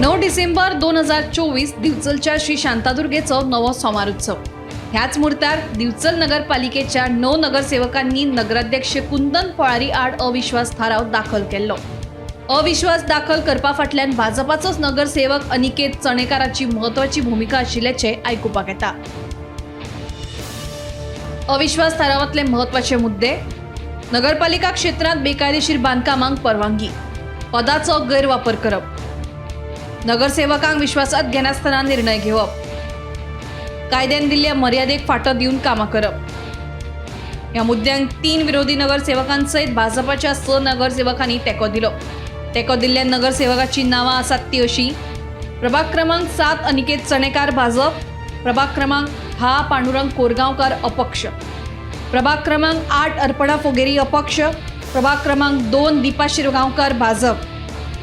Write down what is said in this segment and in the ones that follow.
9 डिसेंबर 2024 दिवचलच्या श्री शांतादुर्गेचो नवो सोमारोत्सव. ह्याच मुहूर्तार दिवचल नगरपालिकेच्या 9 नगरसेवकांनी नगराध्यक्ष कुंदन फळारी आड अविश्वास थाराव दाखल केल्लो. अविश्वास दाखल करपा फाटल्यान भाजपाचोच नगरसेवक अनिकेत चणेकाराची म्हत्वाची भुमिका आशिल्ल्याचें आयकुपाक येता. अविश्वास थारावांतले म्हत्वाचे मुद्दे: नगरपालिका क्षेत्रांत बेकायदेशीर बांदकामांक परवानगी, पदाचो गैरवापर करप, नगरसेवकांक विश्वासात घेनासतना निर्णय घेवप, कायद्यान दिल्ल्या मर्यादेक फाटो दिवन कामां करप. ह्या मुद्द्यांक 3 विरोधी नगरसेवकांसयत भाजपाच्या 6 नगरसेवकांनी तेंको दिलो. तेंको दिल्ल्या नगरसेवकाची नांवां आसात ती अशी: प्रभाग क्रमांक 7 अनिकेत चणेकार भाजप, प्रभाग क्रमांक 10 पांडुरंग कोरगांवकार अपक्ष, प्रभाग क्रमांक 8 अर्पणा फोगेरी अपक्ष, प्रभाग क्रमांक 2 दीपा शिरगांवकर भाजप,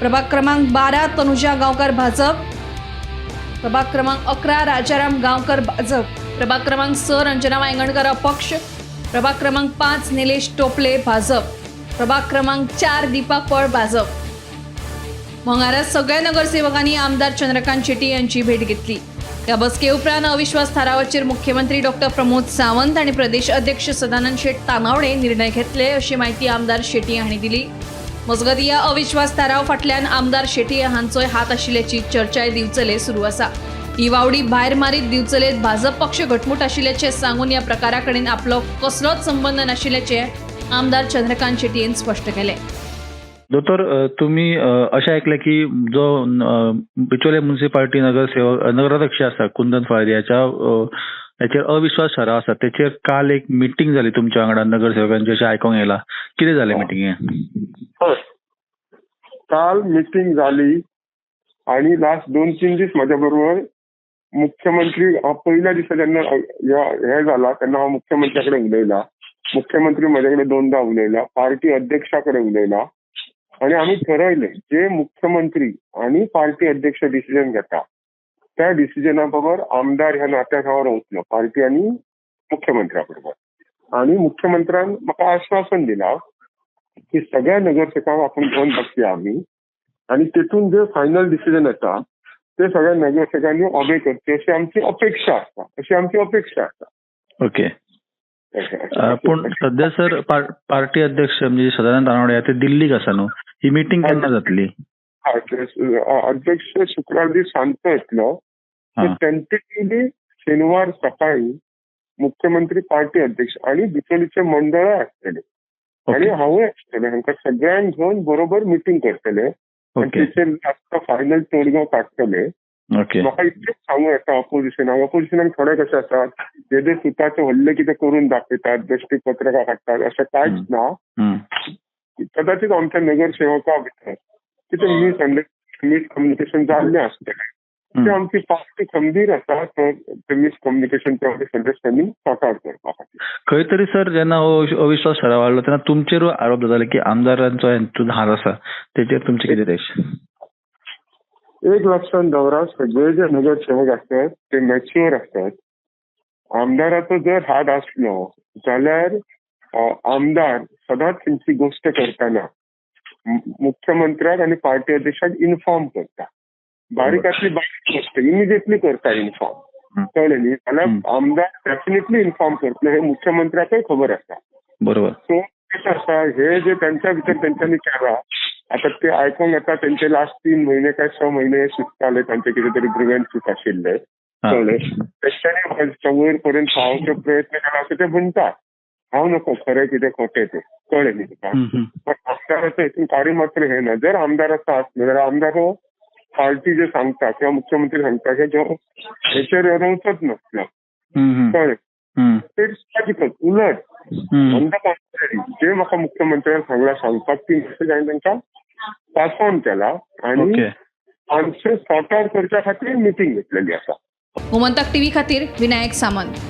प्रभाग क्रमांक 12 तनुजा गांवकर भाजप, प्रभाग क्रमांक 11 राजाराम गांवकर भाजप, प्रभाग क्रमांक 6 रंजना वायंगणकर अपक्ष, प्रभाग क्रमांक 5 निलेश टोपले भाजप, प्रभाग क्रमांक 4 दीपा पळ भाजप. मंगळारा सगळ्या नगरसेवकांनी आमदार चंद्रकांत शेट्टी यांची भेट घेतली. या बसके उपरांत अविश्वास थारावाचेर मुख्यमंत्री डॉक्टर प्रमोद सावंत आणि प्रदेश अध्यक्ष सदानंद शेट तानावडे निर्णय घेतले, अशी माहिती आमदार शेट्टी हांणी दिली. मजगतीं, या अविश्वास थाराव फाटल्यान आमदार शेट्टी हांचोय हात आशिल्ल्याची चर्चाय दिवचले सुरू आसा. ही वावडी भायर मारीत दिवचलेत भाजप पक्ष घटमूट आशिल्ल्याचें सांगून या प्रकारा कडेन आपलो कसलोच संबंद नाशिल्ल्याचें आमदार चंद्रकांत शेट्टी स्पश्ट केलें. दोतोर, तुमी अशें आयकलें की जो बिचोले म्युनिसिपालिटी नगरसेवक नगराध्यक्ष आसा कुंदन फळारी हाच्या हेचेर अविश्वास ठराव आसा, तेचेर काल एक मिटींग जाली तुमच्या वांगडा नगरसेवकांची अशें आयकोंक येयलां. कितें जालें मिटिंगेक? हय, काल मिटींग जाली आणि लास्ट 2-3 दीस म्हज्या बरोबर मुख्यमंत्री, हांव पयल्या दिसा जेन्ना हे जाला तेन्ना हांव मुख्यमंत्र्या कडेन उलयला, मुख्यमंत्री म्हज्या कडेन दोनदा उलयला, पार्टी अध्यक्षा कडेन उलयला आणि आमी ठरयलें जे मुख्यमंत्री आणि पार्टी अध्यक्ष डिसिजन घेता त्या डिसिजना बगर आमदार ह्या नात्याक हांव रावतलो पार्टी आनी मुख्यमंत्र्या बरोबर. आणि मुख्यमंत्र्यान म्हाका आश्वासन दिलां की सगळ्या नगरसेवकांक आपूण घेवन बसया आमी आणि तेतून जे फायनल डिसिजन येता ते सगळ्या नगरसेवकांनी ऑबे करचे अशी आमची अपेक्षा आसा, अशी आमची अपेक्षा आसा. ओके, पूण सध्या सर पार्टी अध्यक्ष म्हणजे सदानंद तानावडे ते दिल्लीक आसा न्हू, ही मिटींग केन्ना जातली? अध्यक्ष शुक्रार दीस सांजचो येतलो. टेंटेटिव्हली शेनवार सकाळी मुख्यमंत्री, पार्टी अध्यक्ष आणि बिचोलीचे मंडळ आसतले आणि हांवूय आसतले, हांकां सगळ्यांक घेवन बरोबर मिटींग करतले आनी तेचेर आसता फायनल तोडगो काडटले. म्हाका इतलेंच सांगू येता, अपोजिशनाक, अपोजिशनाक थोडे कशे आसात, जेदे सुताचे व्हडले कितें करून दाखयतात, बेश्टी पत्रकां काडटात, अशें कांयच ना. कदाचित आमच्या नगरसेवका भितर कितें मिसकम्युनिकेशन जाल्लें आसतलें, ते आमची पार्टी खंबीर आसा ते मिसकम्युनिकेशन किंवा मिसअंडरस्टँडींग सॉर्ट आउट करपा खातीर. खंय तरी सर जेन्ना हो अविश्वास ठराव हाडलो तेन्ना तुमचेरूय आरोप जाताले की आमदारांचो हितून हात आसा, तेचेर तुमचें कितें रिएक्शन? एक लक्षात दवरा, सगळे जे नगरसेवक आसतात ते मॅच्युअर आसतात. आमदाराचो जर हात आसलो जाल्यार आमदार सदांच तेंची गोश्ट करतना मुख्यमंत्र्याक आनी पार्टी अध्यक्षाक इन्फॉर्म करता. बारीकांतली बारीक गोश्ट इमिजिएटली करता इन्फॉर्म, कळ्ळें न्ही? जाल्यार आमदार डेफिनेटली इन्फॉर्म करतले हे मुख्यमंत्र्याकय खबर आसा. सो कशें आसा, हे जे तेंच्या भितर तेंच्यांनी केलां आतां ते आयकोंक येता, तेंचे लास्ट 3 म्हयने काय 6 म्हयने सुटताले, तांचे कितें तरी ग्रिव्हन्सीस आशिल्ले, कळ्ळें? तेंच्यांनी वयर पर्यंत पावोवचो प्रयत्न केला अशें ते म्हणटात. हांव नको खरें कितें खोटें तें, कळ्ळें न्ही तुका? पण आमदाराचो हितून कार्य मात्र हे ना. जर आमदाराचो आसलो जाल्यार आमदार हो पार्टी जे सांगता किंवा मुख्यमंत्री सांगता हे जो हेचेर रवचोच नासलो, कळ्ळें? It's logical. उलट ऑन the contrary, जे म्हाका मुख्यमंत्र्यान सांगला सांगपाक ती मेसेज हांवें तांकां पास ऑन केला आनी आमचे सॉर्ट आउट करच्या खातीर मिटींग घेतलेली आसा. गोमंतक टीव्ही खातीर विनायक सामंत.